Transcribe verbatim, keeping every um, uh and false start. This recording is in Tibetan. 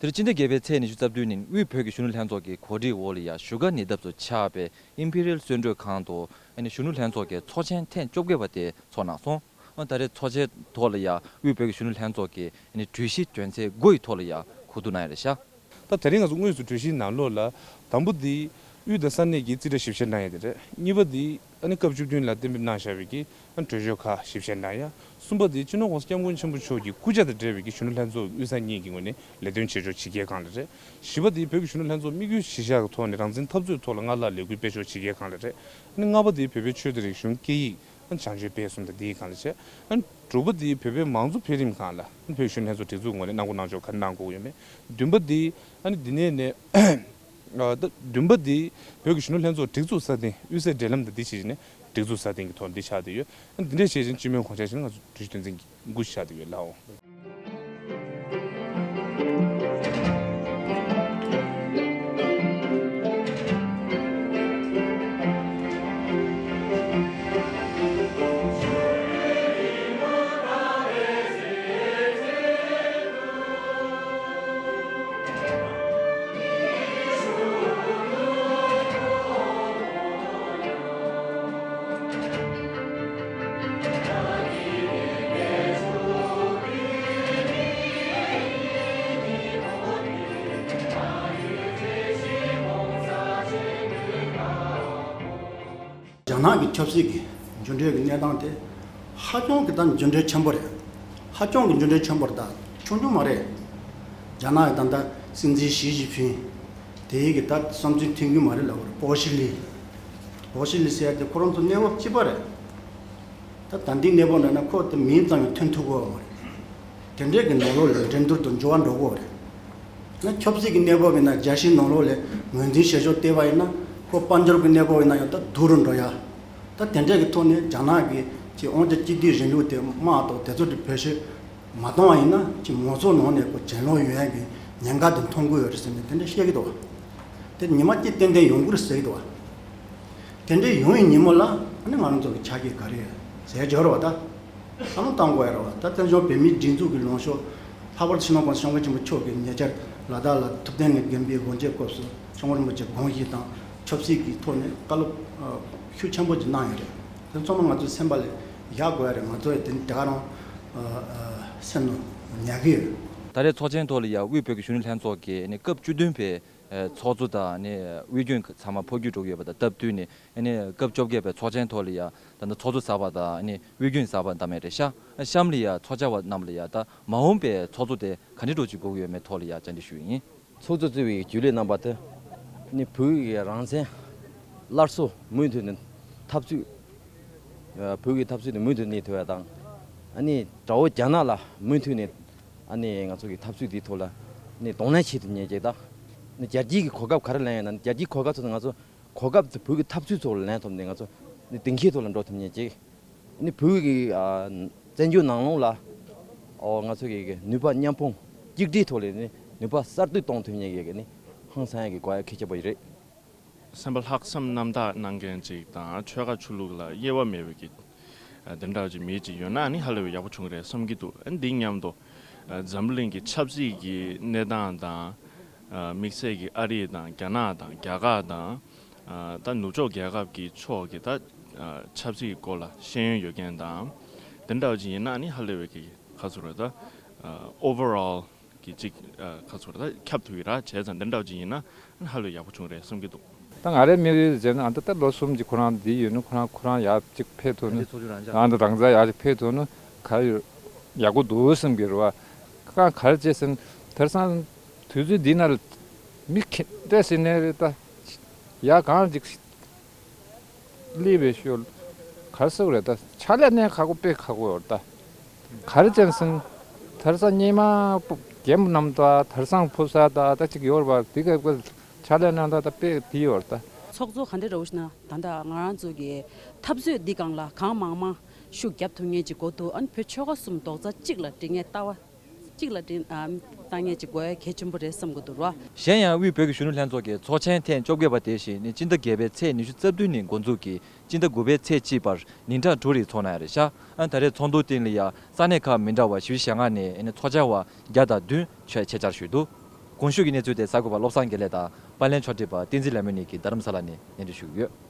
དེར་སྤྱི་ཟླ་བརྒྱད་པའི་ཚེས་ཉི་ཤུ་རྩ་བདུན་ཉིན་དབུས་བོད་ཀྱི་གཞོན་ནུ་ལྷན་ཚོགས་ཀྱི་གོ་སྒྲིག་འོག་ལ་ཡ་བཞུགས་སྒར་ཉེ་འདབས་སུ་ཆགས་པའི་ཨིམ་ཕི་རི་ཡལ་གསོལ་མགྲོན་ཁང་དུ་ཨ་ནི་གཞོན་ནུ་ལྷན་ཚོགས་ཀྱི་ཚོགས་ཆེན་ཐེངས་བཅོ་བརྒྱད་པ་དེ་ཚོགས་གནང་སོང་། ཨ་ད་རེས་ཚོགས་ཆེན་ཐོག་ལ་ཡ་དབུས་བོད་ཀྱི་གཞོན་ནུ་ལྷན་ཚོགས་ཀྱི་ཨ་ནི་གྲོས་གཞི་དོན་ཚན་དགུ་ཡི་ཐོག་ལ་ཡ་གོ་བསྡུར་གནང་ཡ་རེད་ཤག་ད་དེ་རིང་ང་ཚོ་དངོས་སུ་གྲོས་གཞིའི་ནང་ལོགས་ལ་དང་པོ་འདི་དབུས་དང་ས་གནས་ཀྱི་རྩིས་ཁྲ་ཞིབ་བཤེར་གནང་ཡ་དེ་རེད། གཉིས་པ་འདི་ཨ་ནི་སྐབས་བཅུ་བདུན་ལ་གཏན་འབེབས་གནང་བཞག་པའི་གི་ཨ་ནི་གྲོས་ཆོད་ཁག་ཞིབ་བཤེར་གནང་ཡ། གསུམ་པ་འདི་སྤྱི་ནོར་༸གོང་ས་༸སྐྱབས་མགོན་ཆེན་པོ་མཆོག་གི་སྐུ་ཕྱྭ་དང་འབྲེལ་བའི་གི་གཞོན་ནུ་ལྷན་ཚོགས་དབུས་གཙང་གཉིས་ཀྱི་ངོས་ནས་ལས་དོན་བྱེད་ཕྱོགས་ཇི་དགེའི་སྒང་ལ་རེད། བཞི་པ་འདི་བོད་ཀྱི་གཞོན་ནུ་ལྷན་ཚོགས་དམིགས་ཡུལ་གཞིར་བཞག་གི་ཐོག་ནས་རང་བཙན་འཐབ་རྩོད་ཐོག་ལ་སྔར་ལྷག་ལས་འགུལ་སྤེལ་ཕྱོགས་ཇི་དགེའི་སྒང་ལ་རེད། ཨ་ནི་ལྔ་པ་འདི་བོད་པའི་ཆོས་དང་རིག་གཞུང་སྐད་ཡིག་ཨ་ནི་བྱང་ཆོས་སྤེལ་གསུམ་དང་འདིའི་སྒང་ལ་བྱས། ཨ་ནི་དྲུག་པ་འདི་བོད་པའི་མང་གཙོ་འཕེལ་རིམ་སྒང་ལ་ཨ་ནི་བོད་གཞོན་ལྷན་ཚོགས་སྒྲིག་འཛུགས་ངོས་ནས་གནང་སྒོ་གནང་ཕྱོགས་ག་རེ་གནང་དགོས་ཀྱི་ཡོད་མེད། བདུན་པ་འདི་ཨ་ནི་འདི་ནས་ནས་ཨ་ད་བདུན་པ་འདི་བོད་ཀྱི་གཞོན་ནུ་ལྷན་ཚོགས་སྒྲིག་འཛུགས་སྲ་བརྟན་དབུས་སའི་འབྲེལ་ལམ་དང་འདི་བྱེད་ཀྱི་ནས་སྒྲིག་འཛུགས་སྲ་བརྟན་གྱི་ཐོག་འདི་ཆགས་བསྡད་ཡོད། ཨ་ནི་འདི་འདྲས་བྱས་ཀྱང་སྤྱི་མོས་གོང་ཆ་བཞིན་ང་ཚོ་གྲོས་གཞི་དོན་ཚན་དགུ་ཆགས་བསྡད་ཡོད་ལགས། རྒྱ་ནག་གི་ཆབ་སྲིད་ཀྱི་འགྱུར་འགྲོས་ཀྱི་གནས་སྟངས་དེ་ཧ་ཅང་གི་ད་འགྱུར་འགྲོས་ཆེན་པོ་རེད། ཧ་ཅང་གི་འགྱུར་འགྲོས་ཆེན་པོ་རེད། ད་ཆུང་ཆུང་མ་རེད། རྒྱ་ནག་གི་ད་ལྟ་སྲིད་འཛིན་ཞི་ཅིན་ཕིང་དེ་ཡི་གི་ད་བསམ་ཚུལ་མཐུན་རྒྱུ་མ་རེད་ལབ་པ་རེད། པོ་ཤི་ལི། པོ་ཤི་ལི་ཟེར་ཡ་དེ་ཁོ་རང་ཚོ་གནས་བབ་གཅིག་པ་རེད། ད་ད་ལྟའི་གནས་བབ་འདྲ་ན་ཁོ་དེ་མིང་ཙམ་ཡང་ཐོན་ཐུབ་ཀྱི་ཡོད་མ་རེད། དེ་འདྲའི་གི་ནང་ལོགས་ལ་འགྲན་བསྡུར་དང་འགྱུར་བ་འགྲོ་གི་ཡོད་རེད། ན་ཆབ་སྲིད་ཀྱི་གནས་བབ་ཡིན་ན་རྒྱལ་སྤྱིའི་ནང་ལོགས་ལ་ངོས་འཛིན་བྱེད་ཕྱོགས་བལྟས་པ་ཡིན་ན་ཁོ་དཔལ་འབྱོར་གྱི་གནས་བབ་ཡིན་ན་ཡང་ད་སྡུག་རུ་འགྲོ་ཡ། ད་དེ་འདྲའི་གི་ཐོག་ནས་རྒྱ་ནག་གི་ཅིག་དབང་ཆ་གཅིག་སྡུད་རིང་ལུགས་དེ་དམག་ཐོག་དེ་ཚོ་དེ་བེད་སྤྱོད་མ་གཏོང་བ་ཡིན་ན་ཅིག་མང་ཚོགས་ནང་ནས་ཁོ་གྱེན་ལོག་ཡོང་ཡ་གི་ཉེན་ཁ་དེ་མཐོང་གི་ཡོད་རེད་ཟེར་ནས་དེ་འདྲ་བཤད་ཀྱི་འདུག་བ། དེ་ཉི་མ་གཅིག་ཏན་ཏན་ཡོང་གི་རེད་ཟེར་གྱི་འདུག་བ། དེ་འདྲའི་ཡོང་བའི་ཉིན་མོ་ལ་ཨ་ནི་ང་རང་ཚོ་གི་ཆ་རྐྱེན་ག་རེ་ཡོད་ཟེར་འབྱོར་བ་ད། བསམ་བློ་གཏང་དགོས་ཡ་རེད་བ། ད་བཙན་བྱོལ་བོད་མིའི་སྒྲིག་འཛུགས་ཀྱི་ལངས་ཕྱོགས་ལྷག་པར་དུ་སྤྱི་ནོར་༸གོང་ས་༸སྐྱབས་མགོན་ཆེན་པོ་མཆོག་གིས་ཉེ་ཆར་ལ་དྭགས་ལ་ཐུབ་བསྟན་གྱི་དགོན་པའི་དགོངས་བཅད་སྐབས་སུ་མཆོག་རིན་པོ་ཆེ་དགོངས་བཞེས་དང་ཆབ་སྲིད་ཀྱི་ཐོག་ནས་བཀའ་སློབ་ཤུགས་ཆེན་པོ་ཅིག་གནང་ཡོད་རེད། དེ་ཚང་མ་ང་ཚོའི་སེམས་པ་ལ་ཡག་དགོས་ཡ་རེད། ང་ཚོ་ཡི་དེ་ད་ག་རང་སེམས་ནང་ཉར་གི་ཡོད། ད་རེས་ཚོགས་ཆེན་ཐོག་ལ་ཡ་དབུས་བོད་ཀྱི་གཞོན་ནུ་ལྷན་ཚོགས་ཀྱི་ནི་སྐབས་བཅུ་བདུན་པའི་ཚོགས་གཙོ་དང་ནི་དབུས་རྒྱུན་ཚང་མ་འཕོ་འགྱུར་འགྲོ་གི་ཡོད་པ་དང་སྟབས་བསྟུན་ནས་ནི་སྐབས་བཅོ་བརྒྱད་པའི་ཚོགས་ཆེན་ཐོག་ལ་ཡ་ད་ནི་ཚོགས་གཙོ་གསར་པ་དང་ནི་དབུས་རྒྱུན་གསར་པ་བདམས་ཡ་རེད་ཤག་གཤམ་ལ་ཡ་ཚོགས་བཅར་བ་རྣམས་ལ་ཡ་ད་མ་འོངས་པའི་ཚོགས་གཙོ་དེ་ག་འདྲ་འགྲོ་ཅིག་དགོས་ཀྱི་ཡོད་མེད་ཐོག་ལ་ཡ་བཅར་འདྲི་ཞུ་ཡིན། ཚོགས་གཙོ་གཙོས་པའི་རྒྱུན་ལས་རྣམ་པ་དེ་ནི་བོད་ཀྱི་རང་བཙན་སླར་གསོ་མུ་མཐུད་ནས་འཐབ་རྩོད། བོད་ཀྱི་འཐབ་རྩོད་དེ་མུ་མཐུད་གནས་ཐུབ་ཡ་དང་། ཨ་ནི་དགྲ་བོ་རྒྱ་ནག་ལ་མུ་མཐུད་ནས་ཨ་ནི་ང་ཚོ་གི་འཐབ་རྩོད་དེའི་ཐོག་ལ་ནི་གདོང་ལེན་བྱེད་ཐུབ་མཁན་ཅིག་དང་། ནི་རྒྱལ་སྤྱིའི་གི་གོ་སྐབས་ག་རེ་ལེན་ཡོད་ན་ནི་རྒྱལ་སྤྱིའི་གོ་སྐབས་ཚོ་ང་ཚོ་གོ་སྐབས་དེ་བོད་ཀྱི་འཐབ་རྩོད་ཐོག་ལ་ལེན་ཐུབ་ནས་ང་ཚོ་ནི་དེང་གི་ཐོག་ལ་འགྲོ་ཐུབ་མཁན་ཅིག་ནི་བོད་ཀྱི་ཨ་བཙན་བྱོལ་ནང་ལོགས་ལ་ཨོ་ང་ཚོ་གི་གི་ནུས་པ་མཉམ་སྤུངས་གཅིག་སྒྲིལ་ཐོག་ལ་ནི་ནུས་པ་གསར་གཏོད་གཏོང་ཐུབ་མཁན་གྱི་གི་ནི་ཧང་སང་ཡ་གི་དགོས་ཡ་གལ་ཆེན་པོ་ཞིག་རེད། སེམས་པ་ལྷག་བསམ་རྣམ་དག་གནང་མཁན་ཅིག་དང་ཆོལ་ཁ་ཆོས་ལུགས་ལ་དབྱེ་བ་མེད་པའི་གི་དེ་འདྲ་ཅིག་མི་ཅིག་ཡོད་ན་ཨ་ནི་ཧ་ལས་པའི་ཡག་པོ་བྱུང་རེད་བསམ་གྱི་འདུག་ཨ་འདི་མཉམ་དུ་འཛམ་བུ་གླིང་གི་ཆབ་སྲིད་ཀྱི་གནས་སྟངས་དང་དམིགས་བསལ་གྱི་ཨ་རི་དང་རྒྱ་ནག་དང་རྒྱ་གར་དང་ད་ནུབ་ཕྱོགས་རྒྱལ་ཁབ་ཀྱི་ཕྱོགས་ཀྱི་ད་ཆབ་སྲིད་ཀྱི་སྐོར་ལ་ཤེས་ཡོན་ཡོད་མཁན་དང་དེ་འདྲ་ཅིག་ཡིན་ན་ཨ་ནི་ཧ་ལས་པའི་གི་ཁ་ཚུར་ད་overall གི་ཅིག་ཁ་ཚུར་ད་ཁྱབ་ཐུབ་ཡི་ར་བྱས་ཙང་འདི་འདྲ་ཅིག་ཡིན་ན་ཧ་ལས་ཡག་པོ་བྱུང་རེད་བསམ་གྱི་འདུག་ད་ང་རའི་དམིགས་ཡུལ་བྱས་ན་ཨ་ད་ད་ལོ་གསུམ་ཅིག་ཁོ་རང་འདི་ཡོད་ན་ཁོ་རང་ཁོ་རང་ཡག་ཅིག་ཕེབས་ཐུབ་ན་ཨ་ད་རང་ཚ་ཡག་ཅིག་ཕེབས་ཐུབ་ན་ག་ཡོད་ཡག་པོ་འདུག་བསམ་གྱི་རེད་བ། ཁ་ག་རེ་བྱས་ཟེར་ན་དེང་སང་དུས་ཚོད་འདི་ན་མི་ཁེ་འདྲ་ཟེར་ནས་རེད་ད་ཡག་གང་ཅིག་སླེབས་པའི་ཤུལ་ག་རེ་ཟེར་དགོས་རེད་ད། ཕྱག་ལས་གནས་ཁག་པོ་དཔེ་ཁག་པོ་ཡོད་རེད་ད། ག་རེ་བྱས་ཟིན་དེང་སང་སྙེ་མ་རྒན་པོ་རྣམས་དང་དེང་སང་ཕོ་གསར་དང་ད་ཅིག་ཡོད་རེད་པ། དེ་ག་ཕྱག་ལས་གནང་སྟངས་ད་དཔེ་དེ་ཡོད་རེད་ད། ཚོགས་གཙོ་ག་འདྲ་རེད་ཞུ་ན་ད་ལྟ་ང་རང་ཚོ་གི་འཐབ་རྩོད་འདི་སྒང་ལ་གང་མང་མང་ཤུགས་རྒྱབ་ཐུབ་མཁན་ཅིག་དགོས་འདུག་ཨ་ནི་བོད་ཆོལ་ཁ་གསུམ་རྡོག་རྩ་གཅིག་ལ་སྒྲིལ་མཁན་ལྟ་བ། གཅིག་ལ་འགྲན་ཨ་བཏང་མཁན་ཅིག་དགོས་ཡ་གལ་ཆེན་པོ་རེད་བསམ་གྱི་འདུག་ར། གཞན་ཡང་དབུས་བོད་ཀྱི་གཞོན་ནུ་ལྷན་ཚོགས་ཀྱི་ཚོགས་ཆེན་ཐེངས་བཅོ་བརྒྱད་པ་དེ་བཞིན་ནི་སྤྱི་ཟླ་བརྒྱད་པའི་ཚེས་ཉི་ཤུ་རྩ་བདུན་ནས་འགོ་འཛུགས་ཀྱིས་སྤྱི་ཟླ་དགུ་པའི་ཚེས་གཅིག་བར་ཉིན་གྲངས་དྲུག་རིང་འཚོགས་གནང་ཡ་རེད་ཤག་ཨ་ད་རེས་ཚོགས་འདུ་སྟེང་ལ་ཡ་ས་གནས་ཁག་མི་འདྲ་བ་བཞི་བཅུ་ཞེ་ལྔ་ནས་ཨ་ནི་ཚོགས་བཅར་བ་བརྒྱ་དང་བདུན་ཆེད་བཅར་ཞུས་འདུག་གོང་ཞུས་ཀྱི་གནས་ཚུལ་དེ་གསར་འགོད་པ་བློ་བཟང་དགེ་ལེགས་དང་པར་ལེན་ཕྱོགས་སྒྲིག་པ་བསྟན་འཛིན་ལྷ་མོ་གཉིས་ཀྱིས་རྡ་རམ་ས་ལ་ནས་སྙན་སྒྲོན་ཞུས་ཡོད།